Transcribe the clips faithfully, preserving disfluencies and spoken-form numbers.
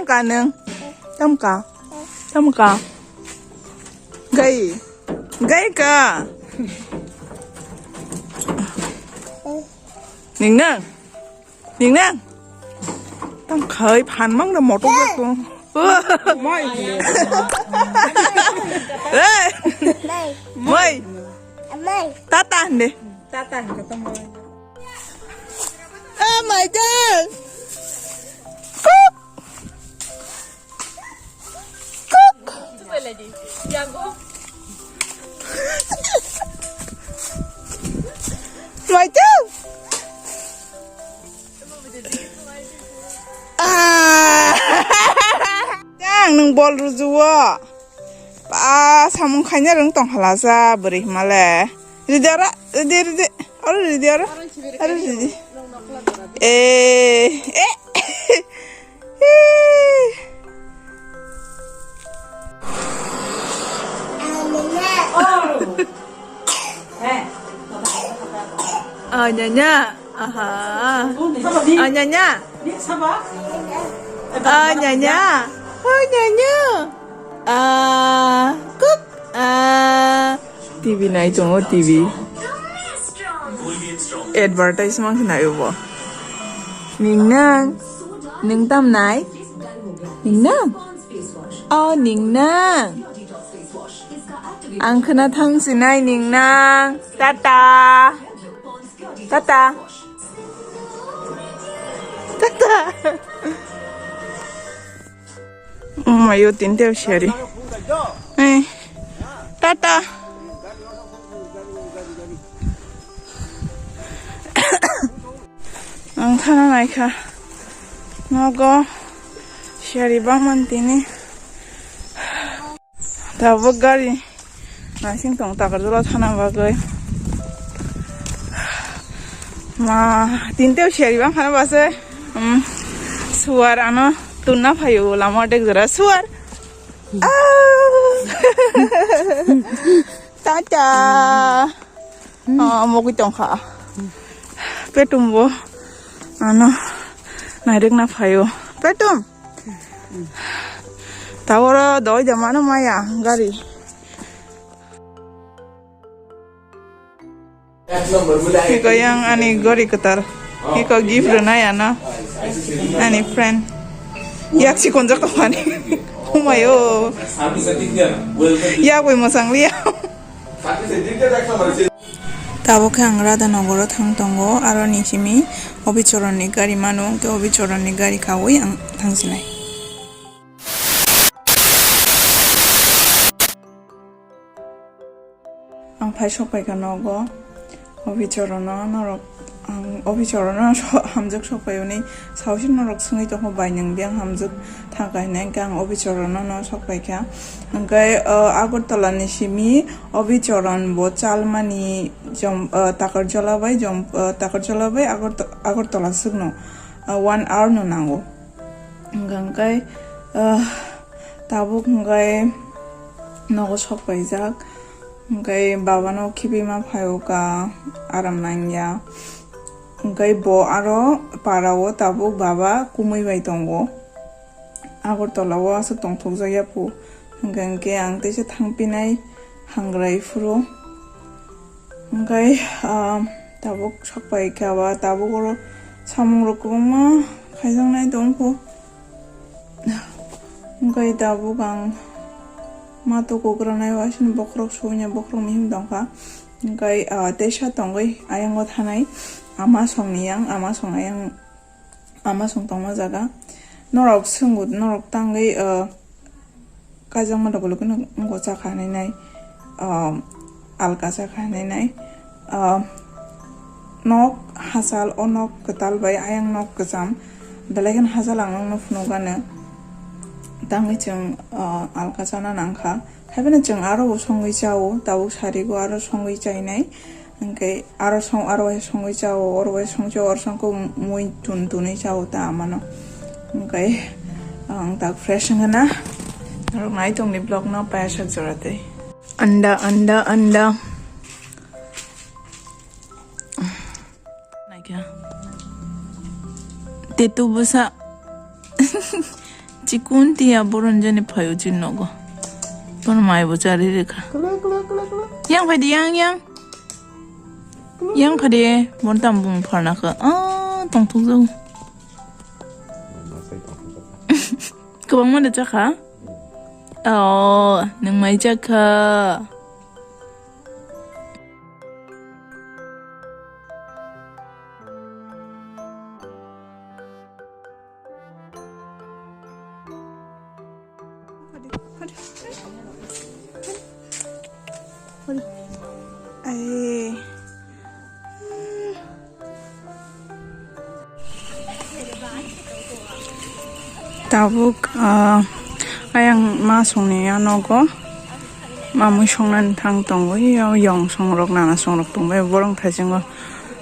Ka nung. Tam ka. Tam ka. Gai. Gai ka. Ning nang. Ning nang. Tam khai phan mang da motor ba ko. Mai. Hey. Mai. Mai. Tata hande. Tata hande to mai. Oh my God. Kuk. Kuk. Mai tu. Ah. Jang nung bol rujuo. Ba samung khaina rung tong hala sa bwrwi himale. Ridi ora, ridi, ridi. Ora ridi ora. Ora ridi. Eh, eh. Oh, nyanya. Aha. Oh, nyanya. Ah, nyanya. Oh, nyanya. Ah, kuk. Ah. T V nai tongo, T V. Advertise mang khe nai bo. Ning nang. Ning tam nai? Ning nang? Oh, ning nang. Ang khna thang sinai ning nang. Tata. Tata. Tata. Oh my God, tinta siari. Eh. Tata. Ang thana naikha. Nogo siari bangman tini. Tabuk gari naising tong Takarjala thana bagwi. Ma, tinteo siari bang khana base. Um, suar ano tunna phaio lama dek jora suar. Ah. Tata. Oh, mogwi tongkha. Petum bo. Ano. Nairek na phaio. Petum. Taworo doi da mano maya gari. Iko yang ani gari ketar. Iko gift rwnai ano. Ani friend. Yak si konjak to pani. Umayo. Yak wi mosang liya. Tabuk khe ang Radhanogoro thang tongo, aroni simi Obichoronni gari mano, hwnkhe Obichoronni gari kaui ang thangsinai. Ang phai sokpaikha nogo, Obichorono norok, ang Obichorono hamjak sokpai hwnwi saosi norok swngwi tongo, bai nwng biyang hamjak thangkha hinwi, hwnkhe ang Obichorono no sokpaikha. Hwnkhe, o, Agartala ni simi Obichoron bo chalmani jom, ah, Takarjala bai jom, ah, Takarjala bai Agarta-, Agartala swkno, ah, one hour no nango. Hwnkha hwnkhe, ah, tabuk hwnkhe nogo sok paijak. Hwnkhe babano khibi ma phaio ka aram nangya. Hwnkhe bo aro para o tabuk baba kumui bai tongo. Agartala o aswk tongthokjak ya phu. Hwnkhe hwnkhe ang teisa thangpinai hangrai phuru. Hwnkhe, ah, tabuk sokpai kha ba, tabuk oro samung rok kwbangma khaijaknai tong phu. Hwnkhe tabuk ang ma tukukrwnai, waisini bokhorok suina bokhorok mihim tongkha. Hwnkhe, ah, teisa tongwi ayang o thanai ama songni yang, ama song ayang. Ama song tongma jaga. Norok swngo, norok tangwi, ah, kaijakma logo logo no wngkha chakha hinwi nai, ah, alka chakha hinwi nai. Ah, nok hachal, o nok kwtal bai ayang nok kwcham. Belai kheno hachal ang nokno phunukgano. Tangwi chwng, ah, alka chana nangkha. Haiphano chwng aro bo songwi chao, tabuk sarigo aro songwi chainai. Hwnkhe aro song, aro waisa songwi chao, oro waisa songwi chao, oro songkhe mui tun tunwi chao ta amano. Hwnkhe ang tak fresh wngkha na. Norok nai tongni vlog no paiyasak jora tei. Anda, anda, anda. Naikha. Tetu bwsa. Chikun tiya boron jani phaio chin nogo. Bono mai bo chari rekha. Yang phai di, yang, yang. Yang phai di, bon tam bung pharna kha. Ah, tong thuk jago. Kwbangma da chakha? Oh, nwng mai chakha. Ai. Tabuk, ah, ayang ma songni ya nogo. Ma mui songnani thang tongo. Yo yong songrok, nana songrok tongbai. Borong thaisingo.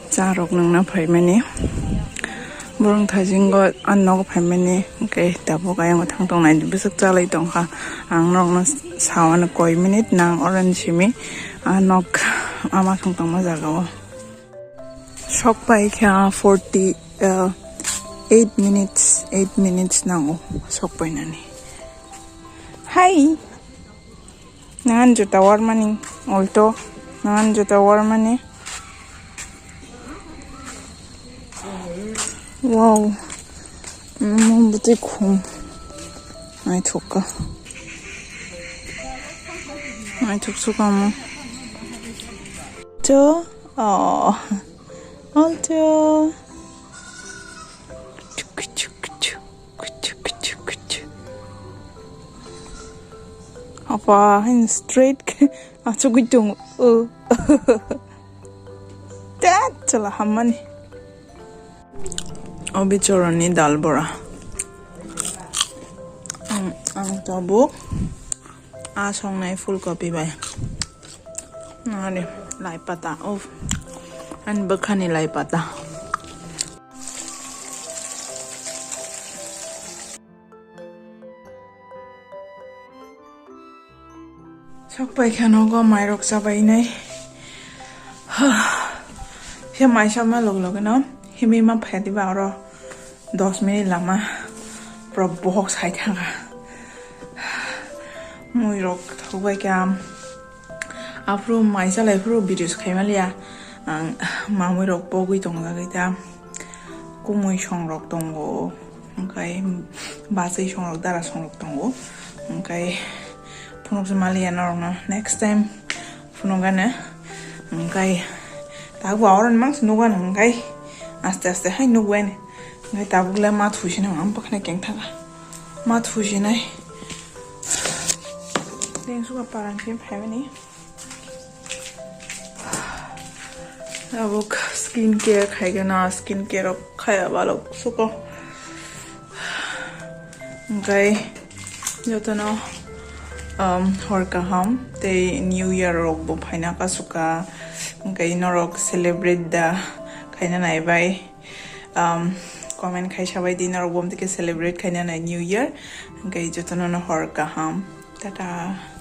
Cha rok nungna phaimani. Borong thajingo a nogo phaimani, hwnkhe tabuk ayang thang tongnai bwswk chalai tongkha. Ang norokno sawano koi minute nang oroni simi a nok ama thang tongma jagao. Sok pai kha forty, uh, eight minutes, eight minutes nango sok painani. Hi. Nangan juta warmani, alto. Nangan juta warmani. Wow. Mombati khum. Naithok kha. Naithok suka mo. Cho. Oh. Alto. Apa, hain straight ke achugwi tongo. Oh. Tat, chala hammani. Obi choroni dal bora. Ang, ang tabuk. A songnai full copy bai. Nari lai pata. Oh. Ani bwkhani lai pata. Sok pai kha nogo mairok chabainai. He maisa ma log logino himwi ma phai diba oro dos minute lama pura bohok sai thangkha. Muirok thokbai kha. Aphuru maisa lai phuru videos khaimaliya. Ang mamui rok pogwi tongjagwi ta. Kumui songrok tongo. Hwnkhe bachwi songrok, dara songrok tongo. Hwnkhe phunukse maliya norokno. Next time phunukgano. Hwnkhe tabuk oroni mangse nukgano hwnkhe aste aste hai nukgwini. Hwnkhe tabukle ma thusinai ang bwkhani kengthanga. Ma thusinai. Tengsuka parang khe phaimani. Tabuk skin care khaigana, skin care rok khaya balok suko. Hwnkhe jotono, um, hor kaham tei New Year rok bo phaina kasuka. Hwnkhe norok celebrate da khaina naibai. Um, comment khai sabai di norok bo amtike celebrate khaina nai New Year. Hwnkhe jotono no hor kaham. Tata.